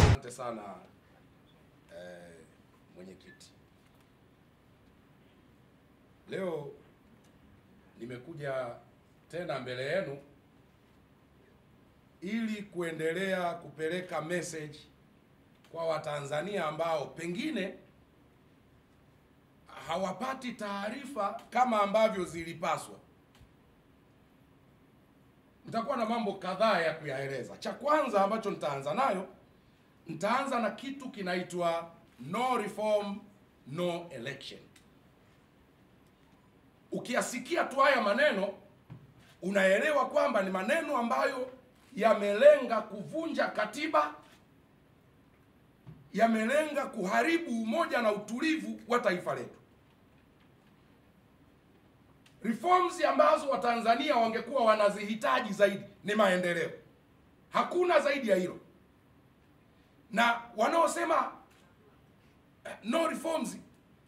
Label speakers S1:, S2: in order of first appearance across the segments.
S1: Asante sana mwenyekiti. Leo nimekuja tena mbele yenu ili kuendelea kupeleka message kwa Watanzania ambao pengine hawapati taarifa kama ambavyo zilipaswa. Nitakuwa na mambo kadhaa ya kuyaeleza. Cha kwanza ambacho nitaanza nayo, nitaanza na kitu kinaitwa no reform no election. Ukiyasikia tu haya maneno unaelewa kwamba ni maneno ambayo yamelenga kuvunja katiba, yamelenga kuharibu umoja na utulivu wa taifa letu. Reforms ambazo Watanzania wangekuwa wanazihitaji zaidi ni maendeleo. Hakuna zaidi ya hilo. Na wanaosema no reforms,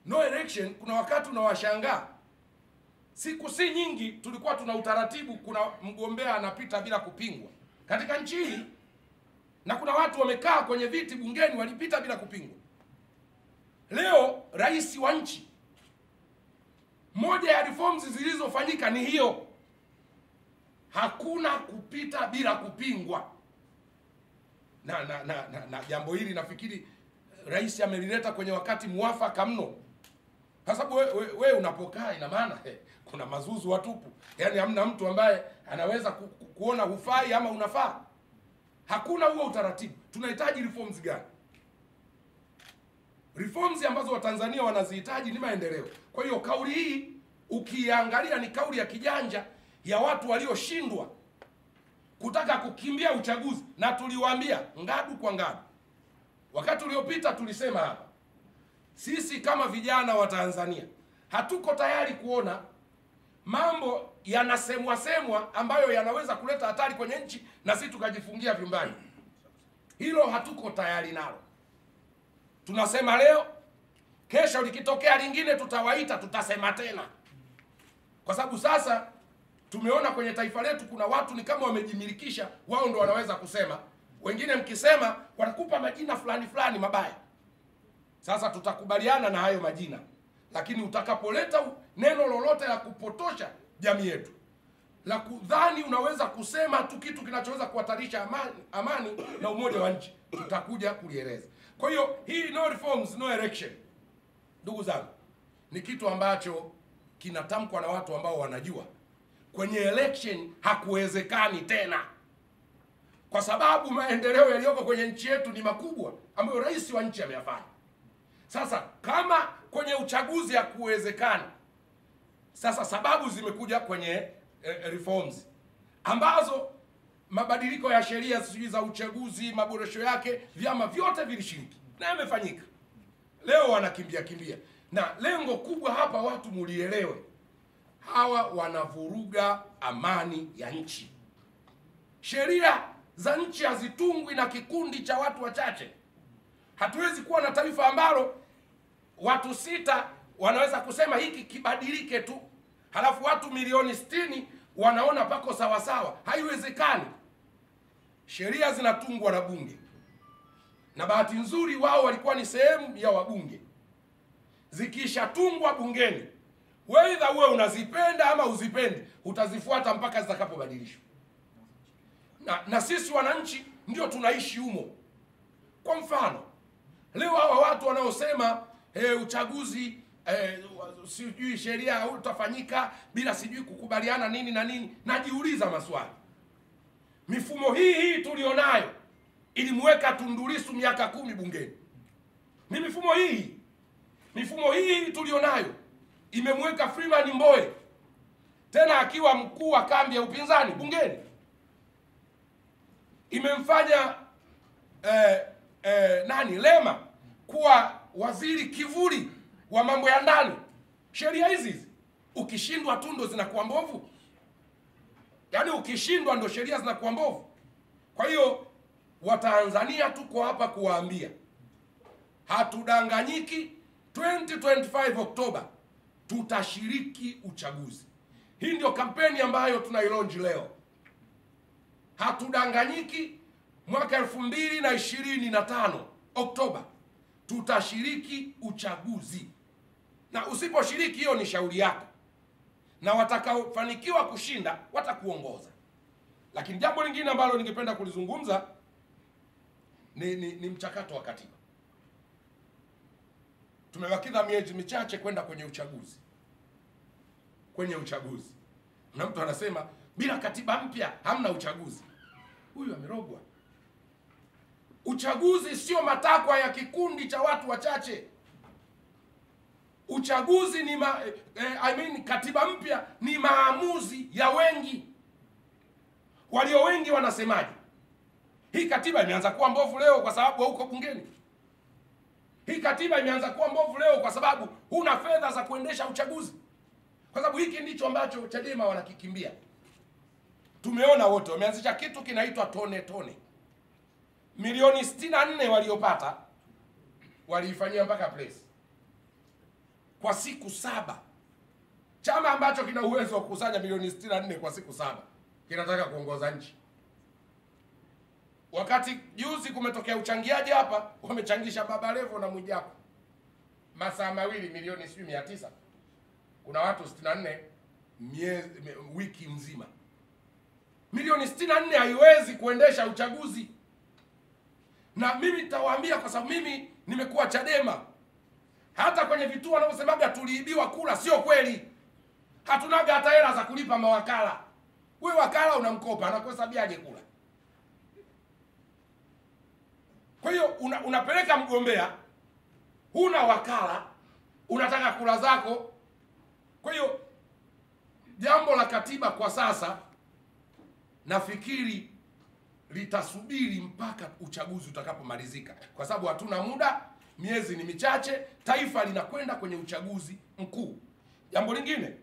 S1: no election, kuna wakati unawashangaa. Siku si nyingi tulikuwa tuna utaratibu, kuna mgombea anapita bila kupingwa katika nchi hii, na kuna watu wamekaa kwenye viti bungeni walipita bila kupingwa. Leo rais wa nchi, moja ya reforms zilizofanyika ni hiyo. Hakuna kupita bila kupingwa. Na jambo hili nafikiri rais amelileta kwenye wakati muafaka mno. Kwa sababu we unapokaa ina maana kuna mazuzu watupu. Yaani hamna mtu ambaye anaweza kuona hufai ama unafaa. Hakuna huo utaratibu. Tunahitaji reforms gani? Reforms ambazo Watanzania wanazihitaji ni maendeleo. Kwa hiyo kauli hii ukiangalia ni kauli ya kijanja ya watu walioshindwa kutaka kukimbia uchaguzi, na tuliwaambia ngadu kwa ngadu. Wakati uliopita tulisema hapa, sisi kama vijana wa Tanzania hatuko tayari kuona mambo yanasemwa semwa ambayo yanaweza kuleta hatari kwenye nchi na sisi tukajifungia vyumbani. Hilo hatuko tayari nalo. Tunasema leo, kesho likitokea lingine tutawaita, tutasema tena. Kwa sababu sasa tumeona kwenye taifa letu kuna watu ni kama wamejimilikisha, wao ndo wanaweza kusema. Wengine mkisema wanakupa majina fulani fulani mabaya. Sasa tutakubaliana na hayo majina, lakini utakapoleta neno lolote la kupotosha jamii yetu, la kudhani unaweza kusema tu kitu kinachoweza kuhatarisha amani na umoja wa nchi, tutakuja kulieleza. Kwa hiyo hii no reforms no election, ndugu zangu, ni kitu ambacho kinatamkwa na watu ambao wanajua kwenye election hakuwezekani tena, kwa sababu maendeleo yaliyoko kwenye nchi yetu ni makubwa ambayo rais wa nchi ameyafanya. Sasa kama kwenye uchaguzi hakuwezekani, sasa sababu zimekuja kwenye reforms ambazo mabadiliko ya sheria sijui za uchaguzi, maboresho yake, vyama vyote vilishiriki na yamefanyika. Leo wanakimbia kimbia, na lengo kubwa hapa watu mulielewe, hawa wanavuruga amani ya nchi. Sheria za nchi hazitungwi na kikundi cha watu wachache. Hatuwezi kuwa na taifa ambalo watu 6 wanaweza kusema hiki kibadilike tu, halafu watu milioni 60 wanaona pako sawa sawa. Haiwezekani. Sheria zinatungwa na bunge, na bahati nzuri wao walikuwa ni sehemu ya wabunge. Zikishatungwa bungeni, weidha uwe unazipenda ama uzipendi, utazifuata mpaka zitakapobadilishwa. Na sisi wananchi ndio tunaishi humo. Kwa mfano, leo hawa watu wanaosema uchaguzi sijui sheria utafanyika bila sijui kukubaliana nini na nini, najiuliza maswali. Mifumo hii tulionayo ilimweka Tundu Lissu miaka 10 bungeni. Ni mifumo hii. Mifumo hii tulionayo imemweka Freeman Mbowe tena akiwa mkuu wa kambi ya upinzani bungeni. Imemfanya Lema kuwa waziri kivuli wa mambo ya ndani. Sheria hizi ukishindwa tu ndo zinakuwa mbovu. Yaani ukishindwa ndo sheria zinakuwa mbovu. Kwa hiyo Watanzania tuko hapa kuwaambia hatudanganyiki. 2025 Oktoba tutashiriki uchaguzi. Hii ndio kampeni ambayo tunailaunch leo. Hatudanganyiki. Mwaka 2025 Oktoba tutashiriki uchaguzi, na usiposhiriki hiyo ni shauri yako, na watakaofanikiwa kushinda watakuongoza. Lakini jambo lingine ambalo ningependa kulizungumza ni mchakato wa katiba. Tumebakiza miezi michache kwenda kwenye uchaguzi. Kwenye uchaguzi, na mtu anasema bila katiba mpya hamna uchaguzi. Huyu amerogwa. Uchaguzi sio matakwa ya kikundi cha watu wachache. Uchaguzi ni katiba mpya ni maamuzi ya wengi. Walio wengi wanasemaje? Hii katiba imeanza kuwa mbovu leo kwa sababu hauko bungeni. Hii katiba imeanza kuwa mbovu leo kwa sababu huna fedha za kuendesha uchaguzi. Kwa sababu hiki ndicho ambacho Chadema wanakikimbia. Tumeona wote wameanzisha kitu kinaitwa tone tone. Milioni 64 waliopata waliifanyia mpaka place kwa siku 7. Chama ambacho kina uwezo wa kukusanya milioni 64 kwa siku 7 kinataka kuongoza nchi. Wakati juzi kumetokea uchangiaji hapa, wamechangisha Baba Levo na Mwijaku masaa mawili milioni 900. Kuna watu 64 wiki nzima. Milioni 64 haiwezi kuendesha uchaguzi. Na mimi nitawaambia kwa sababu mimi nimekuwa Chadema. Hata kwenye vituo wanavyosemaga tuliibiwa kula sio kweli. Hatunaga hata hela za kulipa mawakala. Wewe wakala unamkopa, anakuhesabiaje kula? Kwa hiyo unapeleka mgombea, huna wakala, unataka kula zako. Kwa hiyo jambo la katiba kwa sasa nafikiri litasubiri mpaka uchaguzi utakapomalizika, kwa sababu hatuna muda, miezi ni michache, taifa linakwenda kwenye uchaguzi mkuu. Jambo lingine,